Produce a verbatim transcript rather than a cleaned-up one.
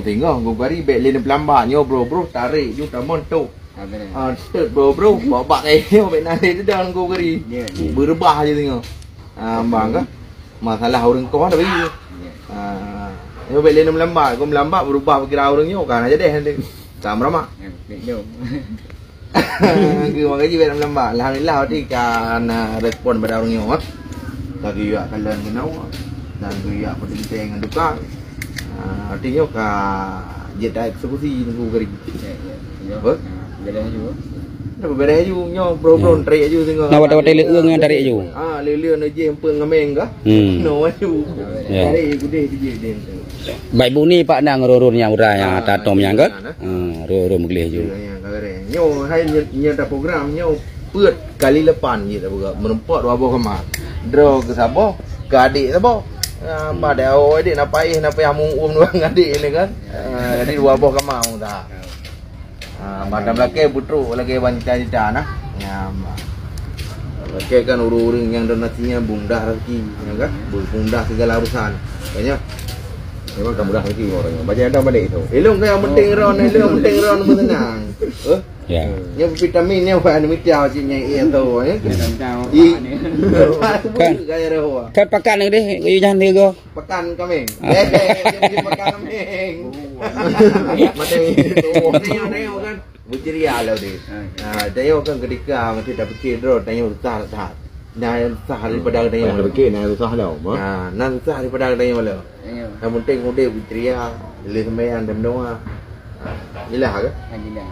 Singoh gugari bèk lé neupeulambat nyoe bro-bro, tarek ju tamon tok. Ah, betul. Ah, stet bro-bro, bak-bak kayu nyoe bèk na lé deudang gugari. Ya, ya. Beureubah je singoh. Ah, bang ka. Masalah ureueng koh dah bagi. Ya. Ah, nyoe bèk lé neupeulambat, keu meulambat beurubah pikiran ureueng nyoe ka na jadeh nanti. Ka meuramak. Ya, betul. Geuh maka jih bèk lam-lam bah. Alhamdulillah, berarti ka na respon bak ureueng nyoe, eh. Ka geuyue kalon keunoe, dan geuyue peuteuntèe ngon tukang. Ah, arti nyoe ka jeuet dah eksekusi nunggu gari. Ya, ya. Ya. Apa? Ah, beres laju. Dah beres laju, nyoe bro-bro tarik laju singoh. Nah, watèe-watèe leueng nyan tarik laju. Ah, lé-lé na jih empeng ngameng kah? Hmm. Nyoe laju. Ya. Tarik gudeh jih dia. Baik bunyi Pak nang rurun nyang urai nyang tatom nyang ke? Hmm, rurun meugleh ju. Ya, ya, ka beres. Nyoe hai nyoe, nyoe ta program nyoe peuet kali lapan jih ta buka. Meureumpok dua boh kama. Droe keu saboh, keu adék saboh. Ah, bah deh, oh, adék na payah, na payah muum dua ngon adék ni kan. Ah, jadi dua boh kama mu ta. Ah, bah ta lakèe beutrok lagèe ban cita-cita nah. Ya, bah. Lakèe kan ureueng-ureueng nyang don nasi nyan mudah rezeki, ya kan? Mudah segala urusan. Kan nyo? Memang ka mudah rezeki ureueng nyan. Bajèe ada balik tu. Ilong ka nyang penting ron, ilong penting ron pun senang. Eh? Ya. Nyoe vitamin nyoe bukan mita cit nyan, iya tu, ya. Kan. Kan pakan ni deh, yu jan tiga. Pakan kameng. Eh, dia pergi pakan kameng. Mati. Tengok, tengok kan. Berceria lah dia. Ha, tengok kan ketika mesti dah fikir dulu, tengok susah tak. Nah, yang susah daripada tengok. Dah fikir, nah, susah lah, mah. Ha, nah, susah daripada tengok lah. Yang penting udah berceria, boleh sembahyang dan doa. Ha, jelas ke? Ha, jelas.